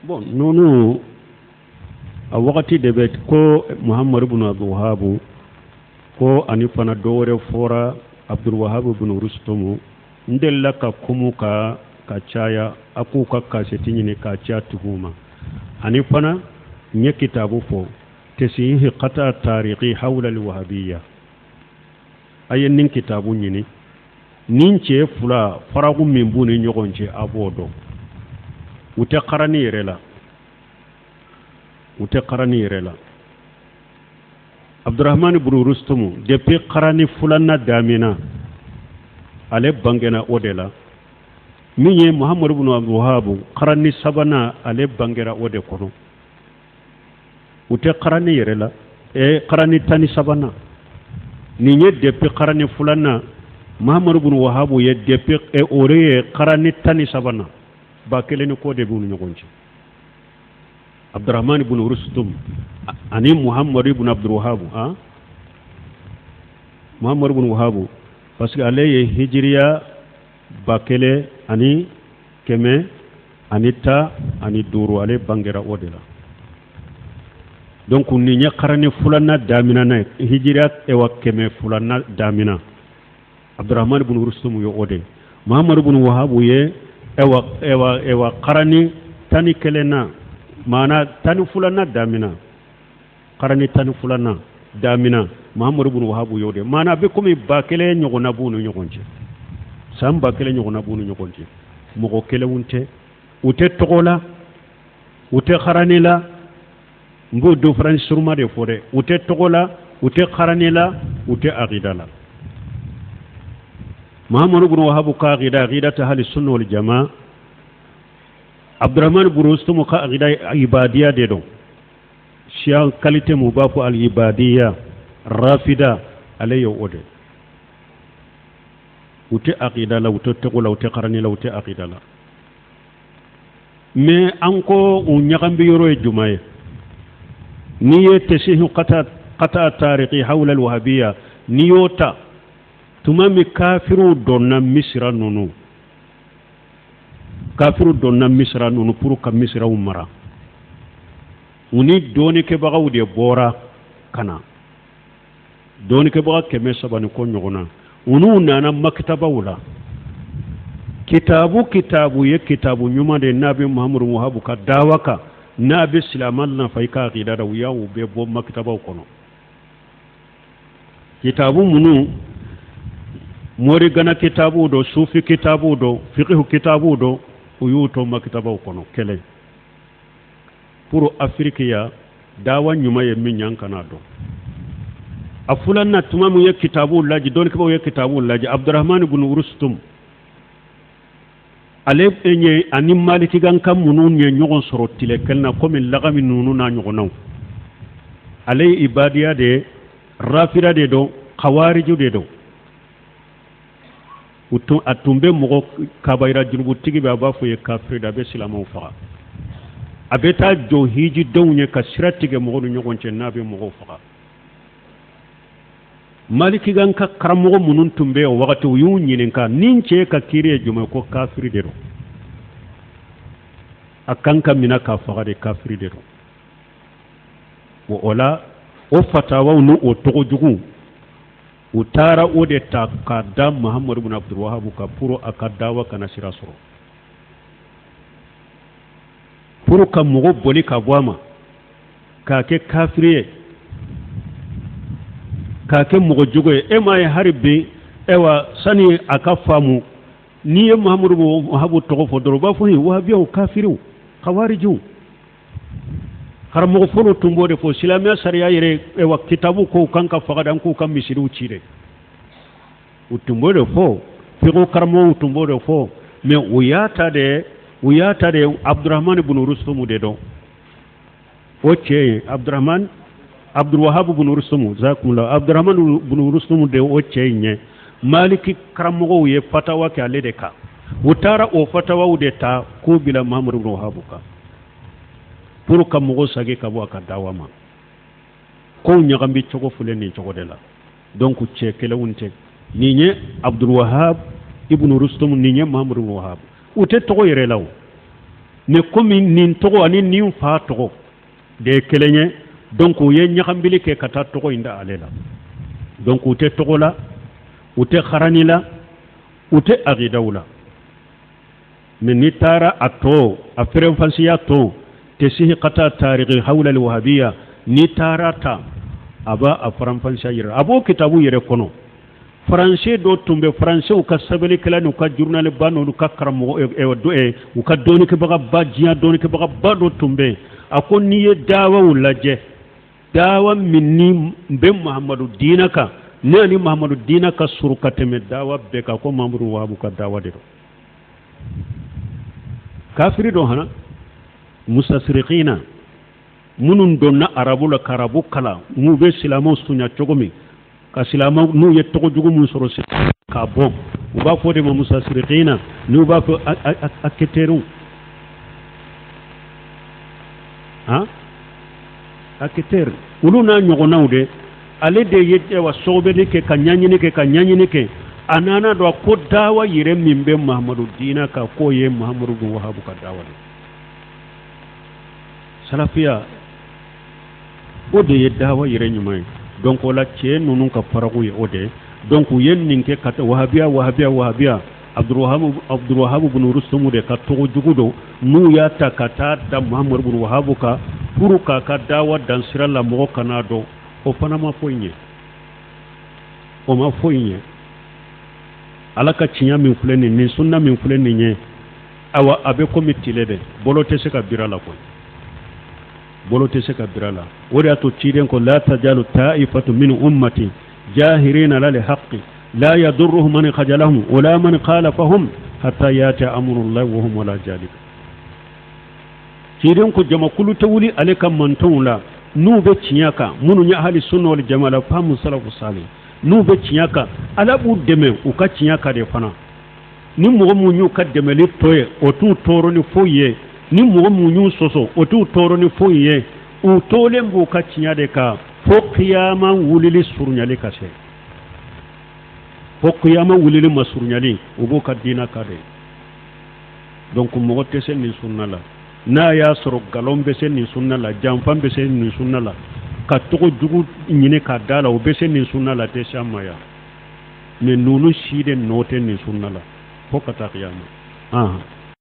Bon, ninnu a wagati de bɛ ko Muhamadu bin Abdulwahabu ko ani fana dɔ wɛrɛ fɔra Abdulwahabu bin Rustumu. N delila ka kuma ka caya, a k'u ka kasɛti ɲini k'a ci a tigiw ma. Ani fana n ye kitabu fɔ tasihihi qata tarikhi hawla alwahabiyya, a ye nin kitabu ɲini. Nin cɛ fila faraku min b'u ni ɲɔgɔn cɛ, a b'o dɔn. U tɛ karani yɛrɛ la, u tɛ karani yɛrɛ la. Abdurahmani bunu Rustumu, depuis karani filanan damina, ale bangena o de la. Min ye Muhamadu bunu Abdulwahabu, karani sabanan, ale bangera o de kɔnɔ. U tɛ karani yɛrɛ la. Karani 13nan nin ye, depuis karani filanan. Muhamadu bunu Wahabu ye depuis o ye karani 13nan. 1000 ni kɔ de b'u ni ɲɔgɔn cɛ, Abdurahmani bunu Rustum ani Muhamadu ibn Abdulwahabu. Han, Muhamadu bunu Wahabu, parce que ale ye hijiriya 1115, ale bangera o de la. Donc nin ye karani filanan daminana ye, hijiriya ewa 200nan damina. Abdurahmani bunu Rustum ye o de. Muhamadu bunu Wahabu ye ewa karani 11nan, maana 12nan damina, karani 12nan damina, Muhamadu bunu Wahabu y'o de. Maana a bɛ komi 1000 ɲɔgɔnna b'u ni ɲɔgɔn cɛ, san 1000 ɲɔgɔnna b'u ni ɲɔgɔn cɛ. Mɔgɔ kelenw tɛ, u tɛ tɔgɔ la, u tɛ karani la. N b'o différence suruma de fɔ dɛ. U tɛ tɔgɔ la, u tɛ karani la, u tɛ akida la. Muhamadu bunu Wahabu ka akida, akida ta ahli sunna wal jamaa. Abdurahman bunu Rustumu ka akida, ibadiya de don. Siya qualité mu b'a fɔ al ibadiya rafida, ale ye o de. U tɛ akida la, u tɛ tɔgɔ la, u tɛ karani la, u tɛ akida la. Mais an ko u ɲagambi yɔrɔ ye juma ye? N'i ye tasihu qata tarikhi hawla alwahabiya, n'i y'o ta, tuma min kafiriw donna Misira ninnu, kafiriw donna Misira ninnu pour ka Misiraw mara, u ni dɔɔnikɛbagaw de bɔra ka na, dɔɔnikɛbaga 300 ni kɔ ɲɔgɔn na. U n'u nana makitabaw la, kitabu kitabu ye kitabu ɲuman de n'a bɛ Muhamadu Wahabu ka dawa kan, n'a bɛ silamɛ nafa i ka akida la, u y'u bɛɛ bɔ makitabaw kɔnɔ. Kitabu minnu, morigana kitabu dɔ, sufi kitabu dɔ, fiqhu kitabu dɔ, u y'u to makitabaw kɔnɔ kelen pour Afiriki ya dawa ɲuman ye min ye, an kana dɔn. A filanan, tuma min ye kitabuw lajɛ, dɔnnikɛbaaw ye kitabuw lajɛ, Abdurahmani bin Rustum ale ye ani malikiganka minnu ye ɲɔgɔn sɔrɔ tile kelen na, komi lagami ninnu n'a ɲɔgɔnnaw, ale ye ibadiya de ye, rafida de don, kawariju de don. A tun bɛ mɔgɔ kabayira junubutigi bɛ, a b'a fɔ ye kafiri da, a bɛ silamɛw faga, a bɛ taa jɔ hijidenw ye ka sira tigɛ mɔgɔw ni ɲɔgɔn cɛ n'a bɛ mɔgɔw faga. Malikigan ka karamɔgɔ minnu tun bɛ o wagati, u y'u ɲininka ni cɛ ka kiiri ye jumɛn? Ko kafiri de don, a kan ka minɛ k'a faga de, kafiri de don. O la, o fatawaw ni o tɔgɔ jugu, u taara o de ta k'a da Mahamadu bin Abdulwahabu ka pour a ka dawa kana sira sɔrɔ, pour ka mɔgɔ boli ka bɔ a ma, k'a kɛ kafiri ye, k'a kɛ mɔgɔ jugu ye. E m'a ye hali bi, ayiwa, sani a ka faamu, n'i ye Mahamadu Wahabu tɔgɔ fɔ dɔrɔn, u b'a fɔ ye wahabiyaw, kafiriw, kawarijiw. Karamɔgɔ fɔlɔ tun b'o de fɔ. Silamɛya sariya yɛrɛ, ayiwa, kitabu ko kan ka faga de, an k'u ka misiriw ci de, u tun b'o de fɔ. Fiqhu karamɔgɔw tun b'o de fɔ. Mais u y'a ta de Abdurahman bin Rustumu de dɔn. O cɛ ye Abdurahman Abdulwahab bin Rustumu, jazakumullah. Abdurahman bin Rustumu de, o cɛ in ye Maliki karamɔgɔw ye fatawa kɛ ale de kan. U taara o fatawaw de ta k'o bila Mahamadu bin Wahabu kan pour ka mɔgɔw sagi ka bɔ a ka dawa ma. Kow ɲagami cogo filɛ nin cogo de la. Donc cɛ kelenw tɛ. Nin ye Abdulwahab ibn Rustum, nin ye Mahamadu bin Wahab. U tɛ tɔgɔ yɛrɛ la o. Mais komi nin tɔgɔ ani nin fa tɔgɔ de ye kelen ye, donc u ye ɲagambili kɛ ka taa tɔgɔ in da ale la. Donc u tɛ tɔgɔ la, u tɛ harani la, u tɛ agidaw la. Mais n'i taara a tɔ a ferenfansiya tɔ tesihi kata tariki hawla alwahabiya, n'i taara ta a b'a a faranfansiya yɛrɛ, a b'o kitabu yɛrɛ kɔnɔ. Faransɛ dɔ tun bɛ, faransɛw ka sɛbɛnnikɛla n'u ka journalba n'u ka karamɔgɔ, u ka dɔnnikɛbagaba, diɲɛ dɔnnikɛbagaba dɔ tun bɛ yen. A ko n'i ye dawaw lajɛ, dawa min ni bɛ Mahamadu diina kan, ne ni Mahamadu diina ka surun ka tɛmɛ dawa bɛɛ kan, ko Mahamadu Wahabu ka dawa de don. Kafiri dɔ hana mustasirikina minnu donna arabu la ka arabu kalan, n'u bɛ silamɛw sunya cogo min, ka silamɛw n'u ye tɔgɔ jugu min sɔrɔ k'a bɔ, u b'a fɔ de ma mustasirikina, n'u b'a fɔ enquêteurw, han, enquêteur, olu n'a ɲɔgɔnnaw de. Ale de ye wa sɔgɔbɛli kɛ ka ɲɛɲini kɛ ka ɲɛɲini kɛ, a nana dɔn ko dawa yɛrɛ min bɛ Mahamadu diina kan, k'o ye Mahamadu bin Wahabu ka dawa de. Salafiya, o de ye dawa yɛrɛ ɲuman ye. Donc o la, cɛ ninnu ka faraku ye o de ye. Donc u ye nin kɛ ka wahabiya, wahabiya, wahabiya. Abdulwahabu bin Rusumu de ka tɔgɔ jugu don, n'u y'a ta ka taa da Muhamadu bin Wahabu kan pour k'a ka dawa dan sira la, mɔgɔ kan'a dɔn. O fana ma foyi ɲɛ, o ma foyi ɲɛ. Ala ka tiɲɛ min filɛ nin, nin sunna min filɛ nin ye, awa, a bɛ komi tile de, bolo tɛ se ka bira la koyi, bolo tɛ se ka bira la. O de y'a to ciden ko: la tajalu ta'ifatu min ummati jahirina ala lhaqqi la yadurruhum man khajalahum wala man khalafahum hatta yati amrullahi wa hum ala zalika. Ciden ko jamakulu tɛ wuli ale ka mantɔnw la, n'u bɛ tiɲɛ kan, minnu ye ahali sunna wal jamaa la fahamu salafu salih, n'u bɛ tiɲɛ kan, Ala b'u dɛmɛ u ka tiɲɛ kan de fana. Ni mɔgɔ mun y'u ka dɛmɛli tɔ ye, o t'u tɔɔrɔ ni foyi ye. Ni mɔgɔ mun y'u sɔsɔ, o t'u tɔɔrɔ ni foyi ye. U tolen b'u ka tiɲɛ de kan fo kiyama wulili surunyali ka se, fo kiyama wulili ma surunyali, u b'u ka diina kan de. Donc mɔgɔ tɛ se nin sunna la. N'a y'a sɔrɔ nkalon bɛ se nin sunna la, janfan bɛ se nin sunna la, ka tɔgɔ jugu ɲini ka da la, o bɛ se nin sunna la, tɛ se an ma yan. Mais ninnu si de nɔ tɛ nin sunna la fo ka taa kiyama.